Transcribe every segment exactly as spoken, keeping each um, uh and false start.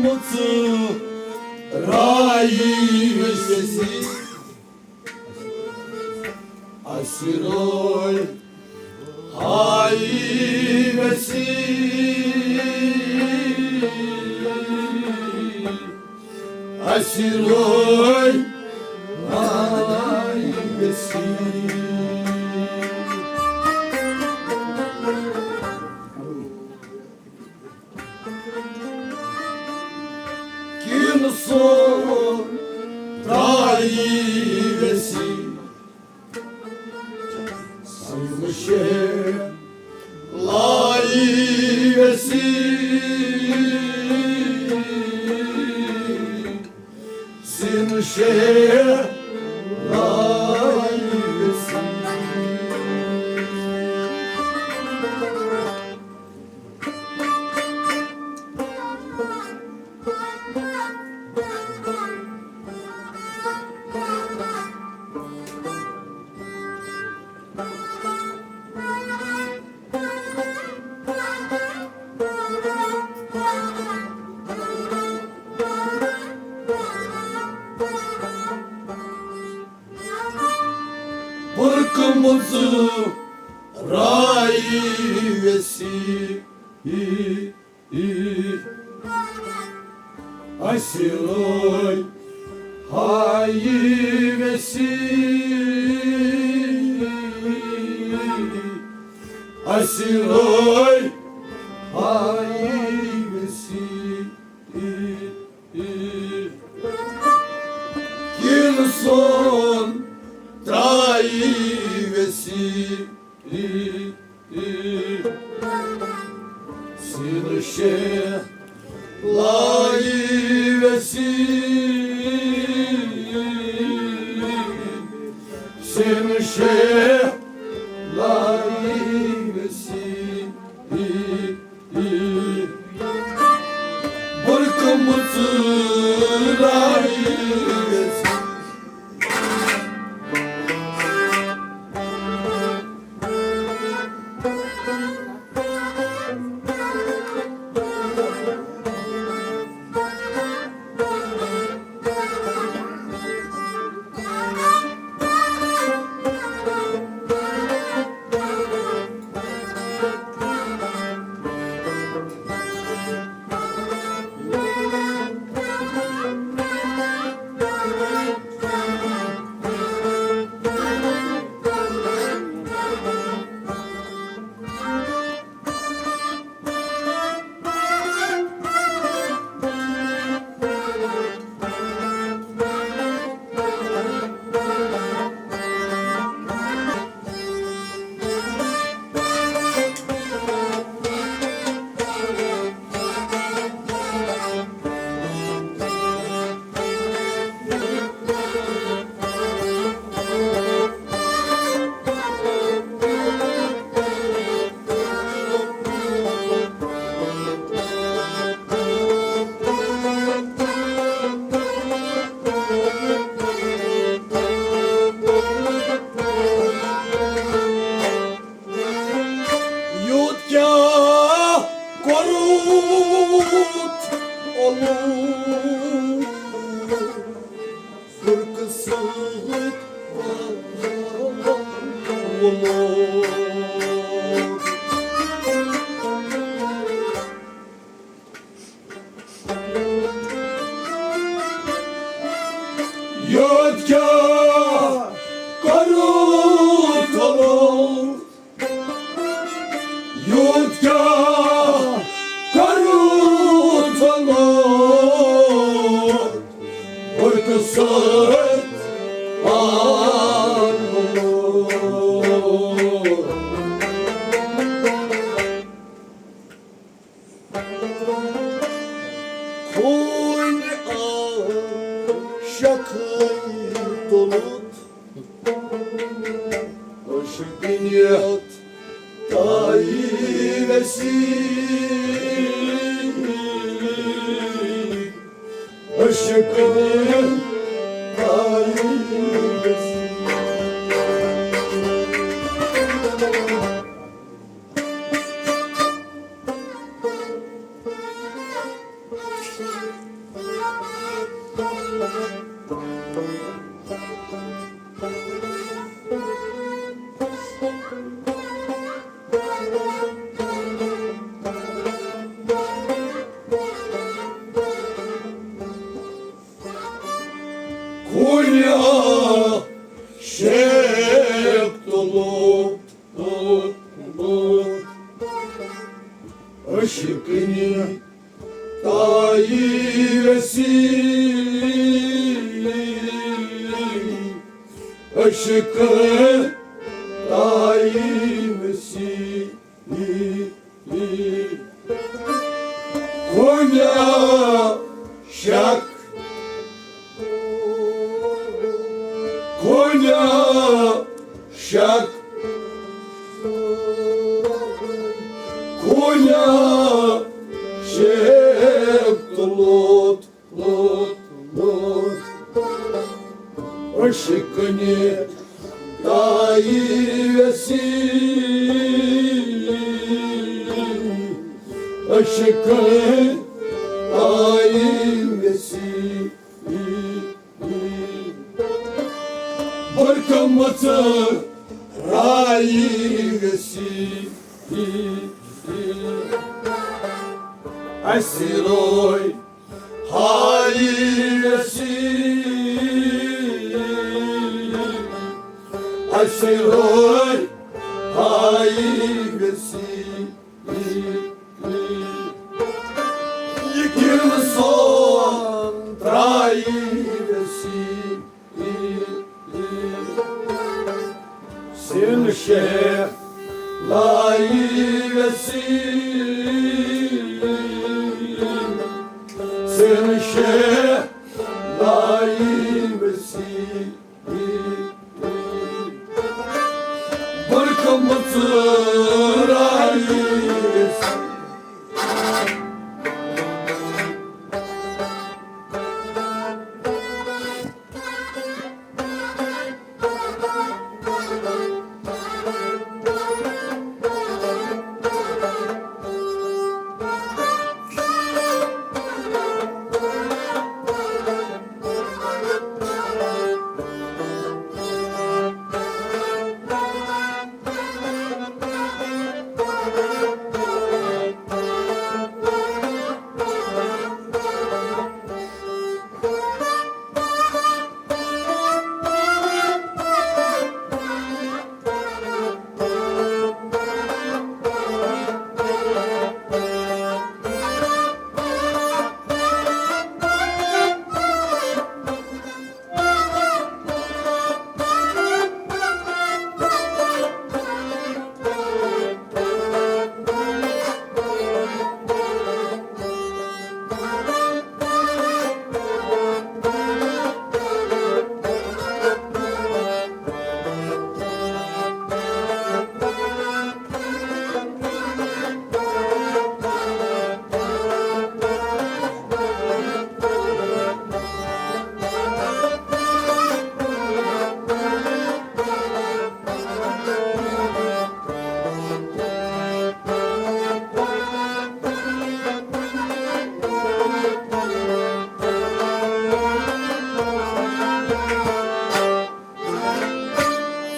مٕژ رایہِ ویسی۔ اسہِ رٲے ہایہِ ویسی۔ اسہِ رٲے ہایہِ ویسی۔ کِنہٕ سون ترٛایی ویسی۔ سِنہٕ شے لایی ویسی۔ سِنہٕ شے لایی ویسی۔ بُرکہٕ مٕژ رایہِ ویسی۔ اسہِ رٲے ہایہِ ویسی۔ اسہِ رٲے ہایہِ ویسی۔ کِنہٕ سون ترٛایی ویسی۔ سِنہٕ شے لایی ویسی۔ سِنہٕ شے لایی ویسی۔ بُرکہٕ مٕژ رایہِ ویسی۔ یوٗت کیٛاہ کوٚروُتھ اولوٗد، فرقہٕ سۭتۍ وولوٗد۔ یوٗت کیٛاہ کوٚروُتھ اولوٗد، یوٗت کیٛاہ کوٚروُتھ اولوٗد، فرقہٕ سۭتۍ پان وولوٗد۔ خوٗنہِ عاشقٕے تُلُتھ عشقٕنیت تایی ویسی۔ عشقٕنیت تایی ویسی۔ کُنہِ شیخ تُلو عشقٕنہِ تایہِ ویسی، عشق تایہِ ویسی۔ کُنہِ شک، کُنہِ شک، کُنہِ شک تُلوت لوت لوت عشقٕنہِ تایہِ ویسی، عشقٕنہِ تایہِ ویسی۔ برکمژ رایہِ ویسی۔ اسہِ روے ہایہِ ویسی، اسہِ روے ہایہِ ویسی۔ یہِ کِنہٕ سون ترٛایہِ ویسی۔ سِن شیخ لایہِ ویسی، سِن شیخ لایہِ ویسی۔ برکمژ رایہِ ویسی۔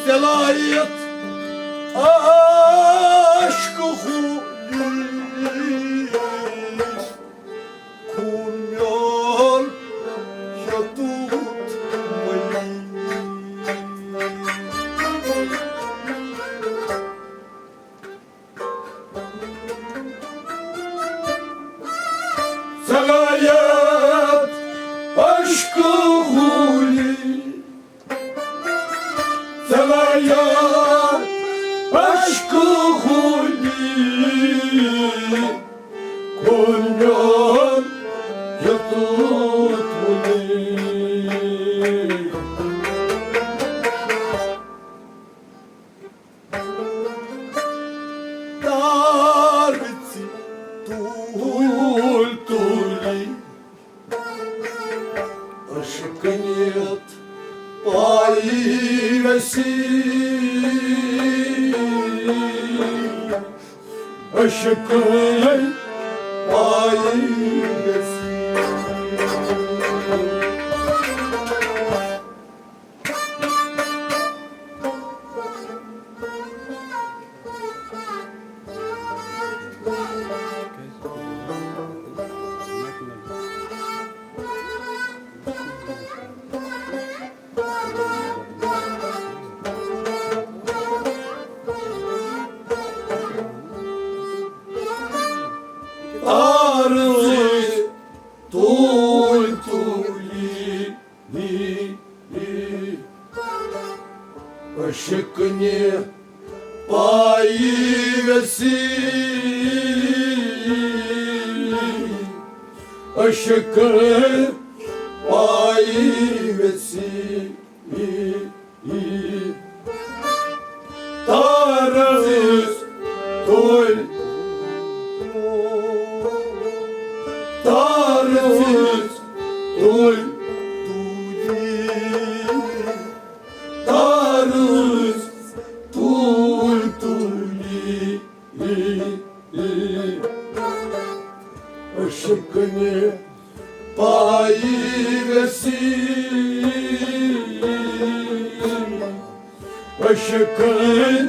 صلایت عشق خوٗنی، خوٗن میون یوٚتُتھ وۄنۍ۔ صلایت عشق خوٗنی، صلایت عشق خوٗنی، خوٗن میون یوٚتُتھ وُنی۔ تار ژٕ توٗلۍ توٗلۍ عشقٕنہِ پایہِ ویسی، عشقٕنہِ پایہِ ویسی۔ شکنہِ پایی ویسی، عشقن پایی ویسی، تارس تول، تارس تول، تارس تول تُلی، عشقن پایی ویسی، عشقن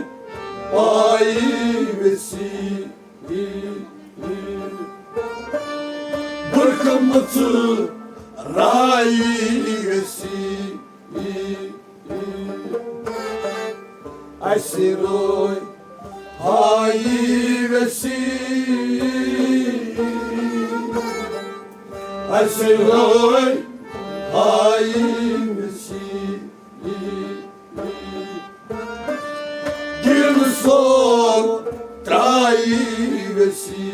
پایی ویسی۔ برکمٕژ راے ویسی، اسہِ روے ہایی ویسی، اسہِ روے ہایی ویسی۔ دِل سوگ ترٛایی ویسی،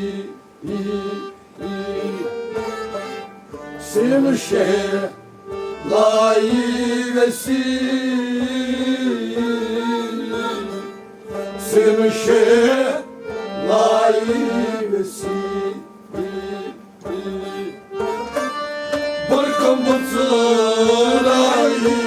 سِل شہر لایی ویسی، سِل شہر لایی ویسی۔ برکمٕژ راے ویسی۔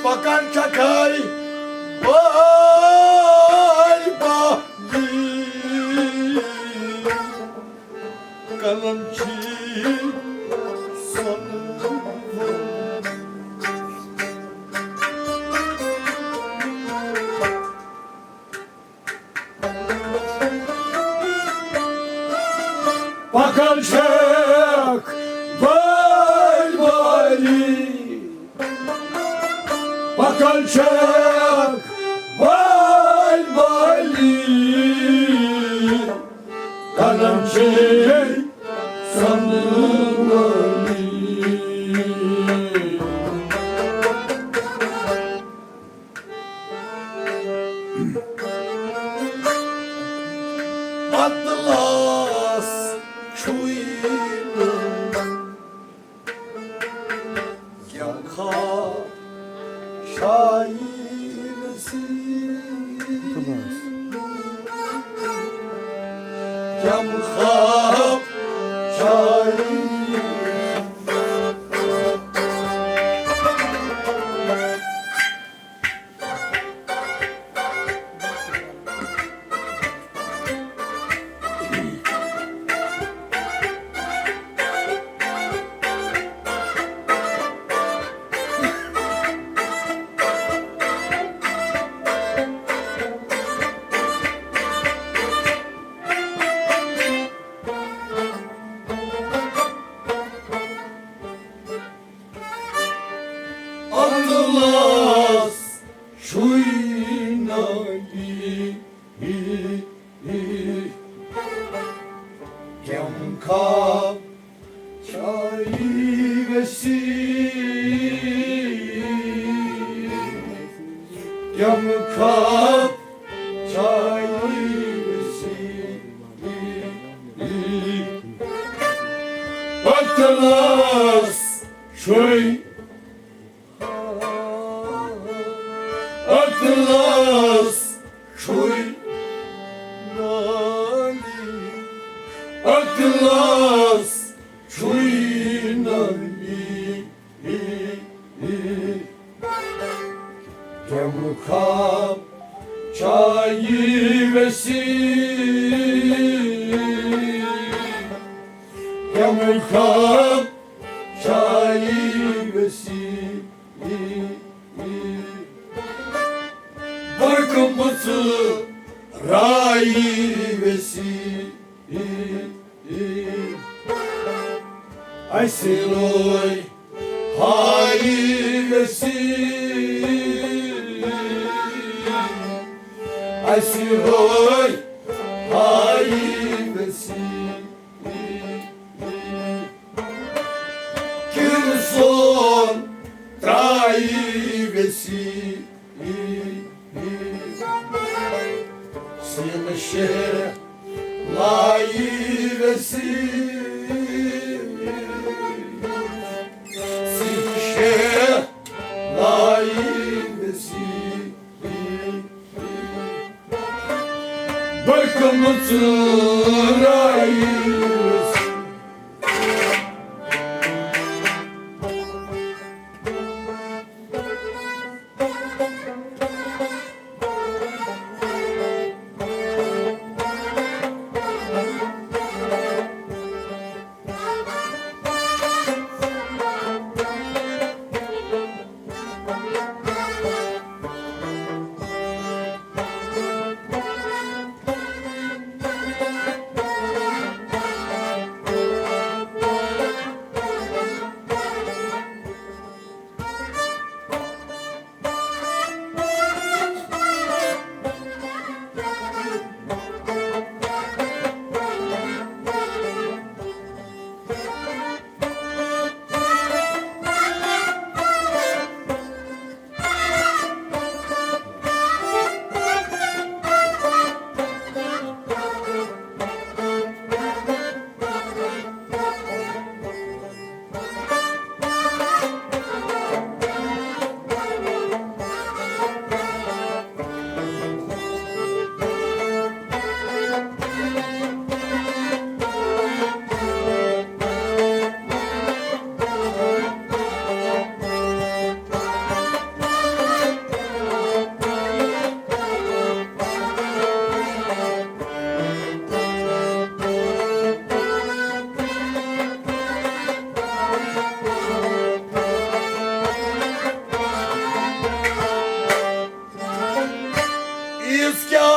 پکان چھکے بٲلۍ بالی، قلم چھی سۄنہٕ وول۔ پکان چھکھ بٲلۍ بٲلی، پکان چھکھ بٲلۍ بٲلی، قلم چھے سۄنہٕ وٲلی۔ اطلس چھُے نہٕ یِم خواب شاعر سی، یِم خواب شاعر۔ Kemkap çayı vesi, kemkap çayı vesi. Atlas şoy, Atlas şoy, Atlas şoy nali. Kemkap çayı vesi, kemkap çayı vesi. Bırakın mıtı rayı vesi. Asiroy hayvesi, asiroy hayvesi. Kimson trayvesi. Simşe layvesi, simşe layvesi. Bakımı tırayvesi. Iskâ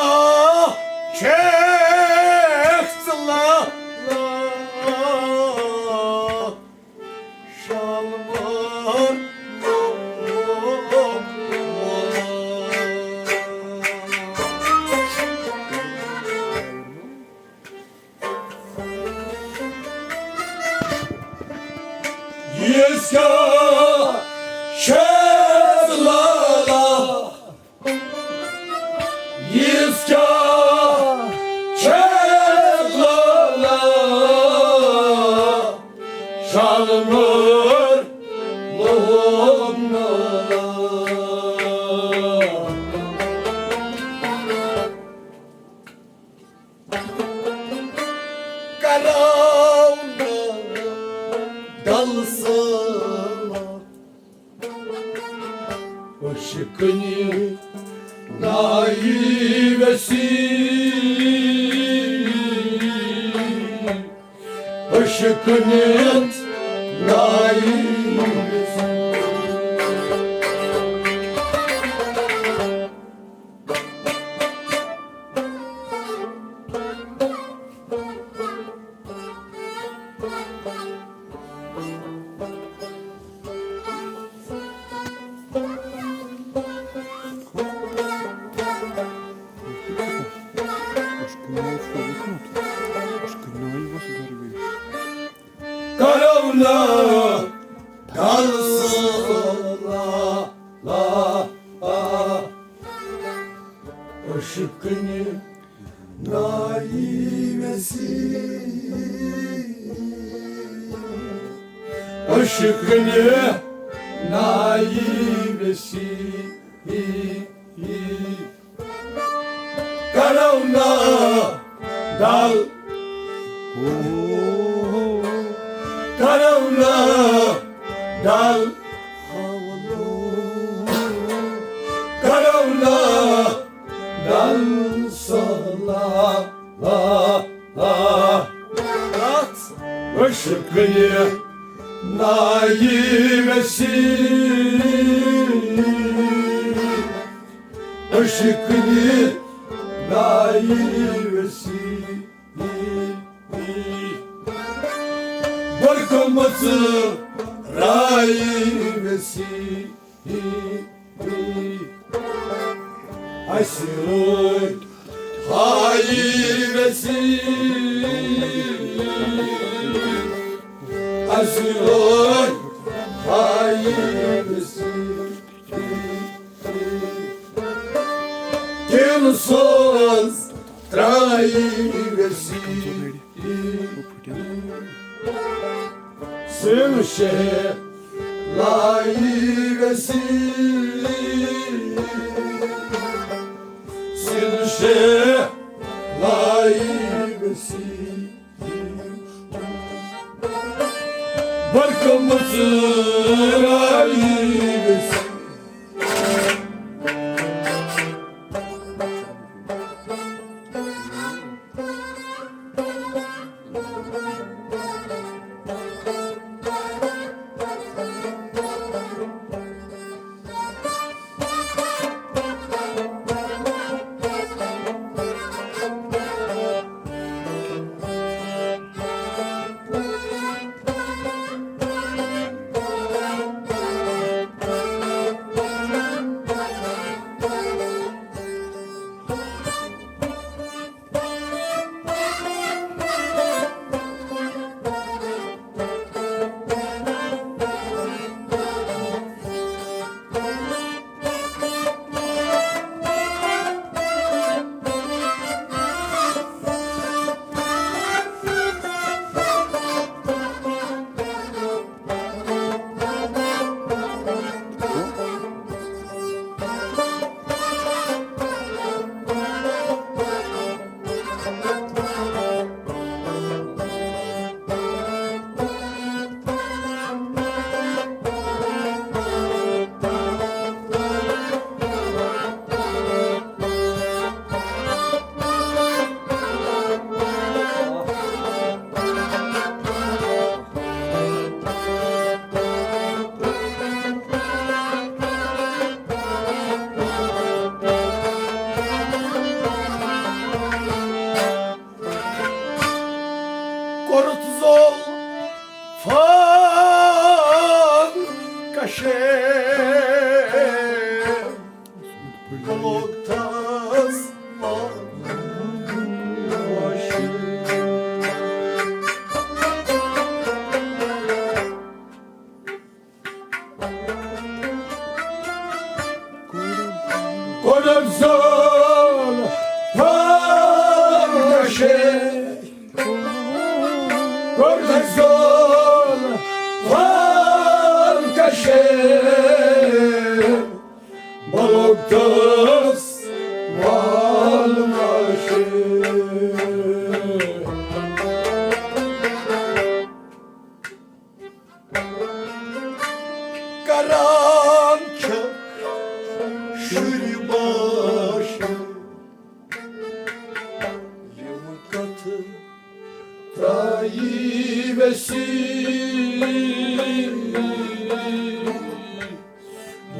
çektla şalmar. Iskâ çektla Iskâ çetlala şalmır lohumnala. Karavna dalsala. Işıkını naivesi, ışıkını naivesi. لا، لا، لا، لا۔ عشقنہِ نایی ویسی، عشقنہِ نایی ویسی۔ کرو نا دل، کرو نا دل، کرو نا دل سلا، لا، لا۔ عشقنہِ نایی ویسی، عشقنہِ نایی ویسی۔ برکمژ رایی ویسی۔ اسہِ رٲے ہایی ویسی، اسہِ رٲے ہایی ویسی۔ کِن سوز ترٛایی ویسی۔ سِل شے لائی ویسی، سِل شے لائی ویسی۔ برکمژ رائی ویسی۔ کوٚرُتھ زُلفان کشے، لوگ تھس واشے۔ کوٚرُتھ زُلفان کشے، کوٚرُتھ زُلفان کشے، بلوکس وال ماشے۔ کران چھکھ شُرۍ ماشہِ، یِم کتھٕ ترٛایی ویسی،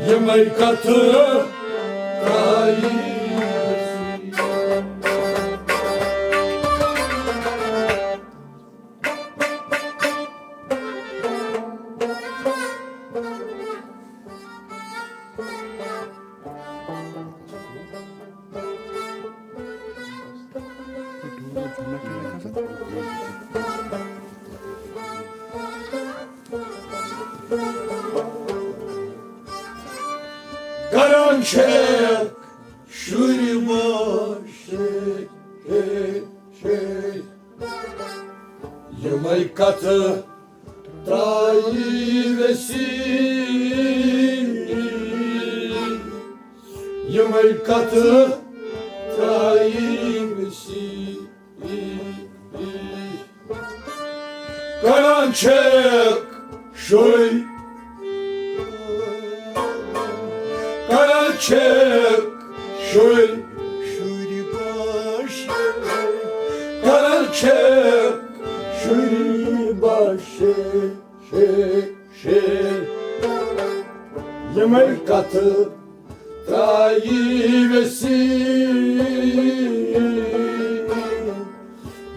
یِمے کتھٕ ترٛایی ویسی۔ چھکھ شُرۍ باشے، ہے، ہے۔ یِمے کتھٕ ترٛایہِ ویسی، یِمے کتھٕ ترٛایہِ ویسی۔ کران چھکھ شُرۍ، کران چھکھ شُرۍ، شُرۍ باشے، کران چھکھ شُرۍ باشے، شے، شے۔ یِمے کتھٕ ترٛایہِ ویسی،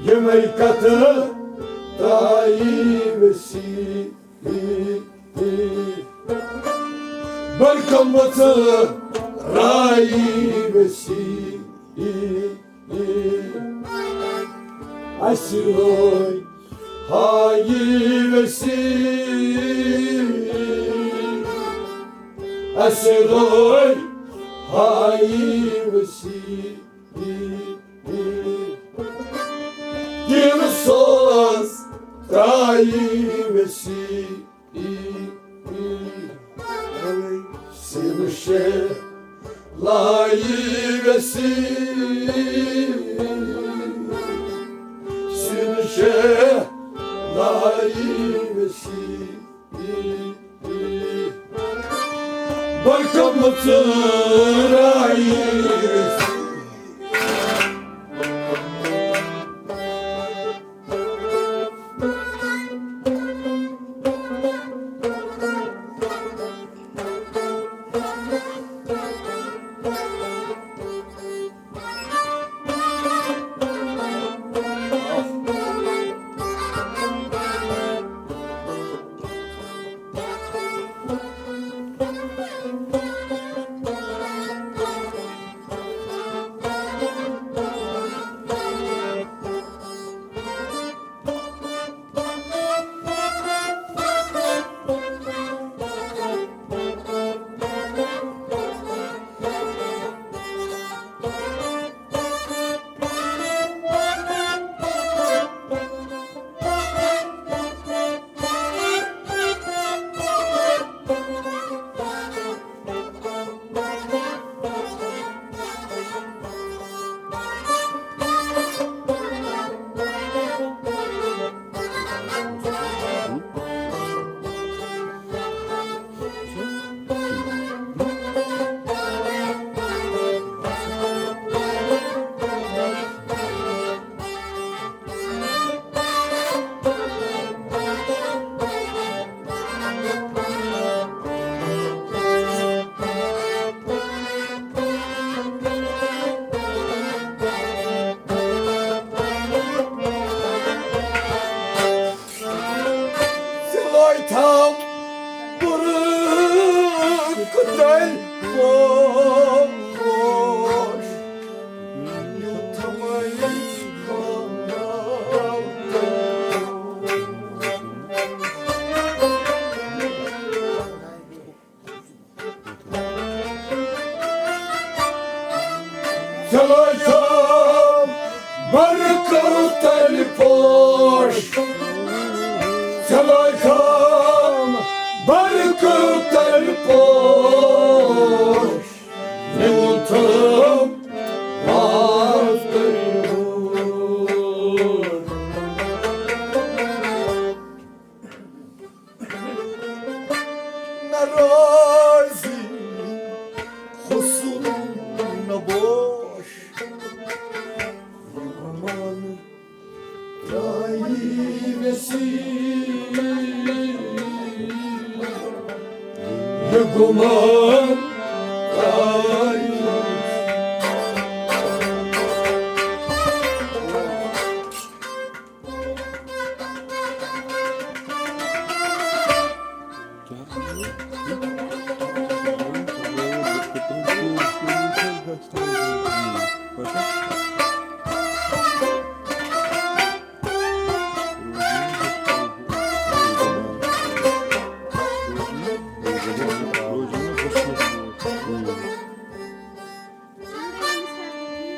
یِمے کتھٕ ترٛایہِ ویسی۔ بڑکمژ رایہِ ویسی۔ اسہِ لٲگۍ ہایہِ ویسی، اسہِ لٲگۍ ہایہِ ویسی۔ تیٖرٕ ساز ترٛایہِ ویسی۔ سِنہٕ شےٚ لایہِ ویسی، سِنہٕ شےٚ لایہِ ویسی۔ بڑکمژ رایہِ ویسی۔ سِلٲے تھاو بُرٕ کُتَل پوش، یُتھ وۄنۍ خانٛدار۔ چلو تھاو برقعہٕ تلہِ پوش، چلو تھاو برقعہٕ تلہِ پوش، میون تھاو آز تلہِ پوش۔ نہ رازی حسن نہ بوش، گمان ترٛایی ویسی، یہِ گمان ترٛایی۔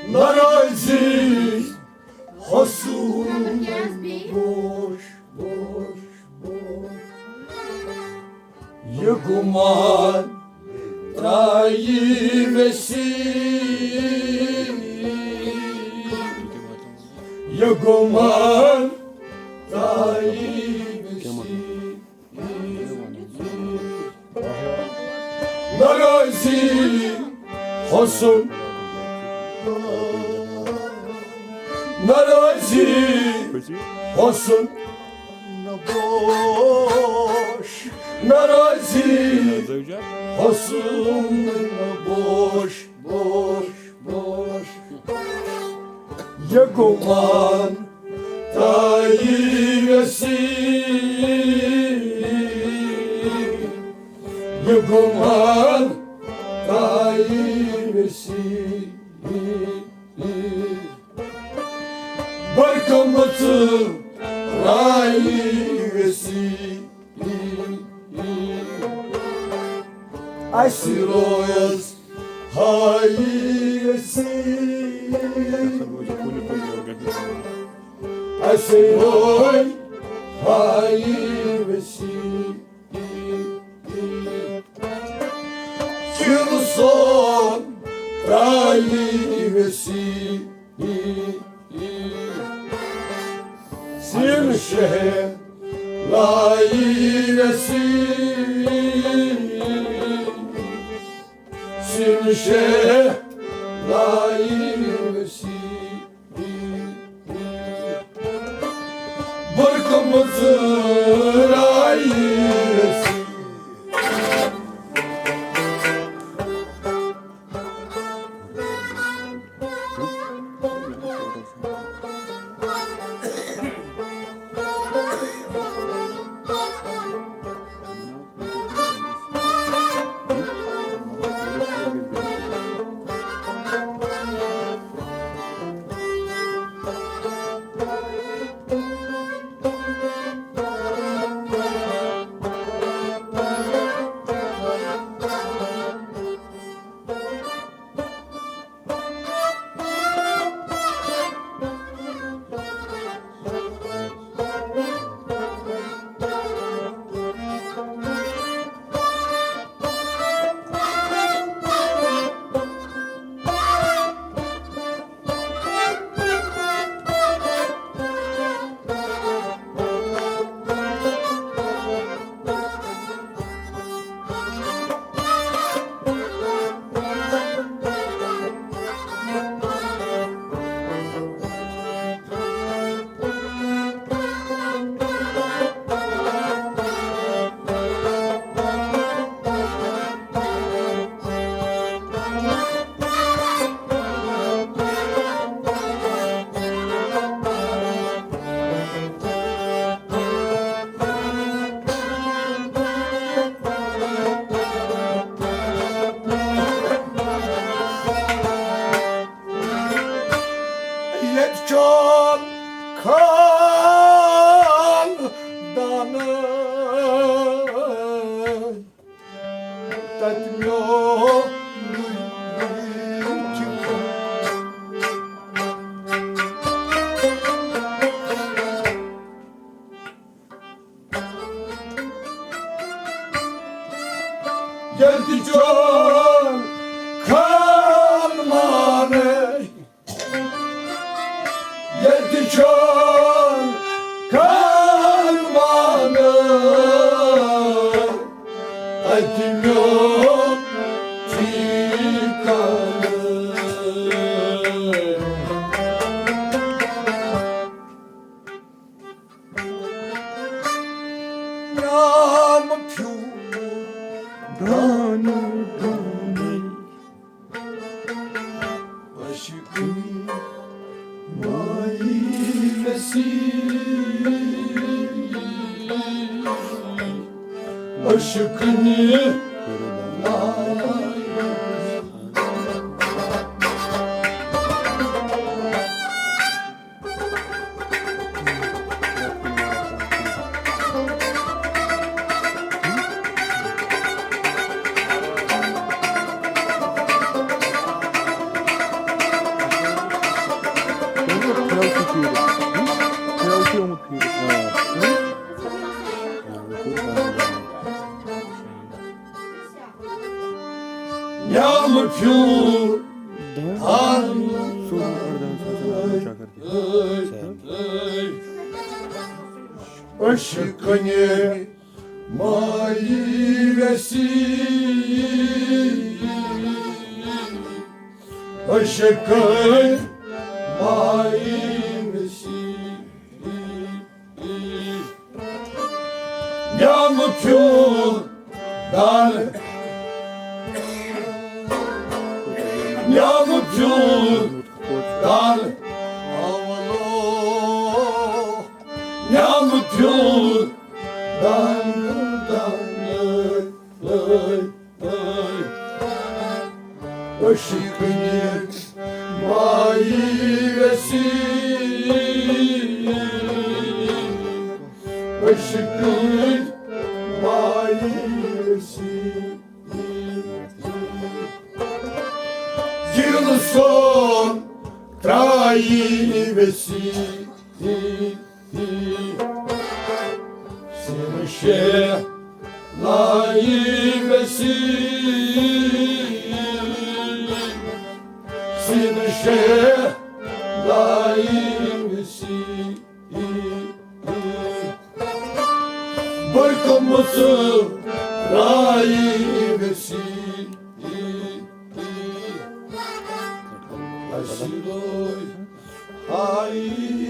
ناراضی حسن بوش، بوش، بوش۔ یہ گمان ترایی ویسی، یہ گمان ترایی ویسی۔ ناراضی حسن، ناراضی حسن بوش، ناراضی حسن بوش، بوش، بوش۔ یہ گمان ترایی ویسی، یہ گمان ترایی ویسی۔ برکمت رایی ویسی۔ اسی رویس ہایی ویسی۔ اسی روی ہایی ویسی۔ سین سون ترایی ویسی۔ سین شہر لایی ویسی۔ سین شہر لایی ویسی۔ برکمت رایی ویسی۔ ییٚتہِ چھُ خاندانٕے تَتہِ میونُے چھُ۔ ییٚتہِ چھُ خان مانے، ییٚتہِ چھُ خان مانے، اَتہِ میون ٹھیٖکانہٕ۔ نام پھیوٗر گانہٕ گانَے، عاشقٕنۍ مایہِ ویسی، عاشقٕنۍ مایہِ ویسی۔ پھیرٕ۔ پھیرٕ چھُ آمُت پھیرٕ۔ آ۔ آ، یہِ کوٚر بنٛد۔ نیٛامہٕ پھیوٗر دَہَن، ژوٚوُہَن، اَردَہَن ساسَن ہُنٛد چکر دِتھ۔ أچھ کٕنہِ مایہِ ویسی، أچھ کٕنہِ مایہِ ویسی۔ نیٛامہٕ پھیوٗر دانہٕ، نیٛامہٕ پھیوٗر دانہٕ، اولو، نیٛامہٕ پھیوٗر دانہٕ، دانہٕ، لٲے۔ أچھ کٕنہِ مایہِ ویسی، أچھ کٕنہِ مایہِ ویسی۔ جیٖلہٕ سون ترٛایہِ ویسی۔ سیٖنہٕ شیٚے لایہِ ویسی، سیٖنہٕ شیٚے لایہِ ویسی۔ بٔرکہٕ مٕژٕ لایہِ ویسی۔ اَسہِ لوے آیی